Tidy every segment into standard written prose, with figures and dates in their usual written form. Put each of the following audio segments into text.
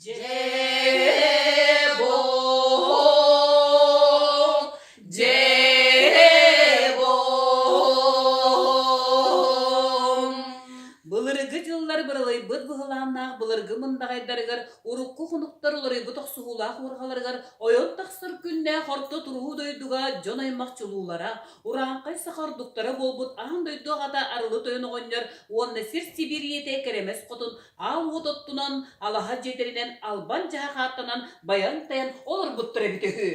Дьээ буом, дьээ буом. Былыргы дьыллар быралыйбыт быһылааннаах былыргы мындаҕайдарыгар урукку хонуктар уларыйбыт охсуһуулаах уорҕаларыгар ойон тахсар күннээх орто туруу дойдуга дьон-аймах чулуулара, урааҥхай саха ордуктара буолбут аан дойду аҕата Арылы Тойон оҕонньор уонна сир Сибиир ийэтэ Кэрэмэс Хотун аал уот оттунан, алаһа дьиэтэринэн албан дьаһах ааттанан байан-тайан олорбуттар эбитэ үһү.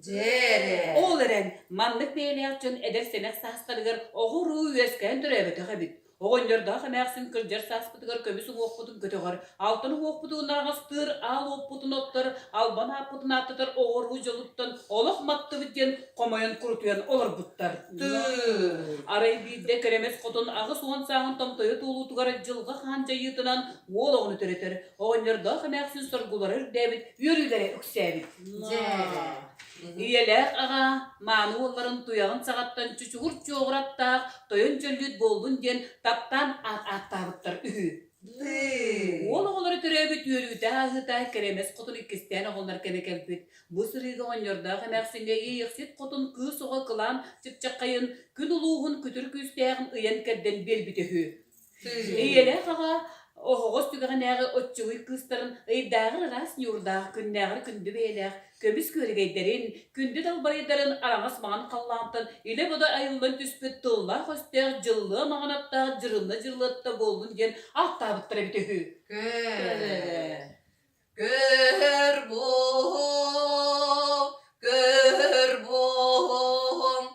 Дьээрэ. Ол эрэн, маннык бэйэлээх дьон эдэр-сэнэх саастарыгар оҕо-уруу үөскээн төрөөбөтөх эбит. Оҕонньордоох эмээхсин кырдьар сааспытыгар көмүс уҥуохпутун көтөҕөр, алтан уҥуохпутун араҥастыыр, аал уоппутун оттор, албан ааппытын ааттатар оҕо-уруу дьолуттан олох маттыбыт диэн хомойон курутуйан олорбуттар. Тыы. Арай биирдэ Кэрэмэс хотун 80 сааһын томтойо туолуутугар дьылҕа хаан дьайыытынан уол оҕону төрөтөр, оҕонньордоох эмээхсин соргулара үрдээбит, үөрүүлэрэ үксээбит. Дьээрэ. Ийэлээх аҕа мааны уолларын туйаҕын саҕаттан чучугур чуоҕур аттаах тойон чөллүүт буоллун диэн таптаан аат ааттаабыттар үһү. Тыы. Уол оҕолоро төрөөбүт үөрүүтэ-ааһыыта Кэрэмэс хотун иккистээн оҕолор кэмэ кэлбит. Бу сырыыга оҕонньордоох эмээхсиҥҥэ Иэйэхсит хотун кыыс оҕо кылаан чыпчаххайын күн улууһун күтүр күүстээҕин ыйан-кэрдэн биэрбитэ үһү. Ийэлээх аҕа оһоҕос түгэҕинээҕи оччугуй кыыстарын ыйдааҕар ыраас ньуурдаах, күннээҕэр күндү бэйэлээх көмүс күөрэгэйдэрин, күндү далбарайдарын араҥас маҥан халлаантан илэ-бодо айыллан түспүт тыллаах-өстөөх дьыллыа маҥан аттаах дьырылла дьырылыатта буоллун диэн ааттаабыттар эбитэ үһү. Көр. Көр буом, көр буом.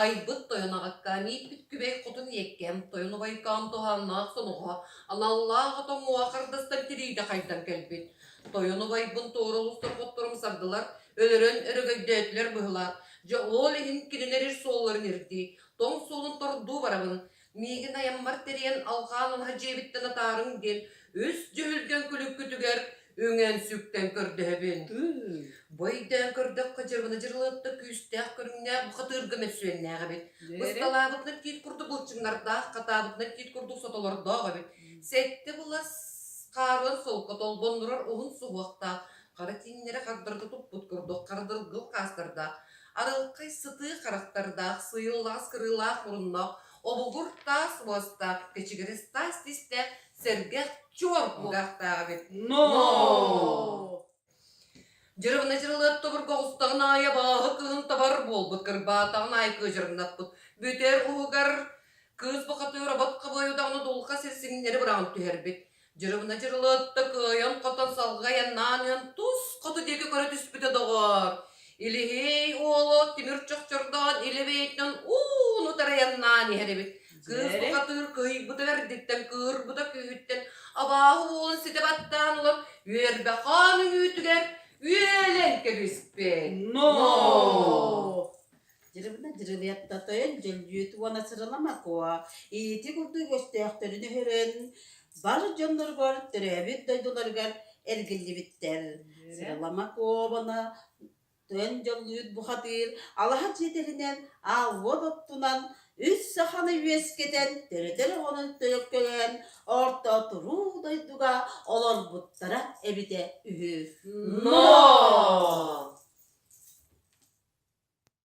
Айбыт тойон аҕаккаан ииппит күбэй хотун иэккэм, тойон убайкаам туһааннаах соноҕо, аналлаах отоҥуоҕа хардастан тириитэ хайдан кэлбит. Тойон убайбын туора олустар хотторум сардылар, өлөрөн өрөгөйдөөтүлэр быһыылаах. Дьэ ол иһин кинилэр ир суолларын ирдии, тоҥ суолун тордуу барабын. Миигин айаммар тэрийэн алҕаан алаһа дьиэбиттэн атаарыҥ диэн үс дьүһүлгэн күлүккүтүгэр үҥэн-сүктэн көрдөһөбүн. Бу өйдөөн көрдөххө дьырбына дьырылыатта күүстээх көрүҥнээх бухатыырга мөссүөннээх эбит. Бысталаабытынан тиит курдук былчыҥнардаах, хатаабытынан тиит курдук сотолордоох эбит. Сэттэ былас хаарыан солко толбоннурар уһун суһуохтаах, хара тииҥнэри хардарыта туппут курдук хардыргыл хаастардаах, арылхай сытыы харахтардаах, сыыйыллаҕас кырыылаах муруннаах, обугур таас уостаах, кэчигирэс таас тистээх, сэргэх чуор кулгаахтаах эбит. Но! Дьырыбына дьырылыат тобурга оҕустаҕын аайы абааһы кыһын табар буолбут, кырбаатаҕын аайы кыдьырыҥнаппыт. Бүтэр уһугар кыыс бухатыыр обот хабыайы даҕаны дулҕа сир сиҥнэри быраҕан түһэрбит. Дьырыбына дьырылыатта кыайан-хотон салҕа айаннаан иһэн тус хоту диэки көрө түспүтэ доҕоор. Илиһиэй уолу тимир чохчордоон илэ бэйэтинэн ууну тарайаннаан иһэр эбит. Кыыс бухатыыр кыһыйбыта бэрдиттэн, кыырбыта күүһүттэн абааһы уолун ситэ баттаан ылан үөрбэхаан үҥүүтүгэр үөлэн кэбиспит. Но! Дьырыбына Дьырылыатта тойон Дьөллүүт уонна Сырылама Куо ити курдук өстөөхтөрүн өһөрөн, бар дьонноругар төрөөбүт дойдуларыгар эргиллибиттэр. Сырылама Куобана тойон Дьоллуут бухатыыр алаһа дьиэтэринэн аал-уот оттунан, үс саханы үөскэтэн, төрөтөр оҕону төлөккөлөөн орто туруу дойдуга олорбуттара эбитэ үһү. Но!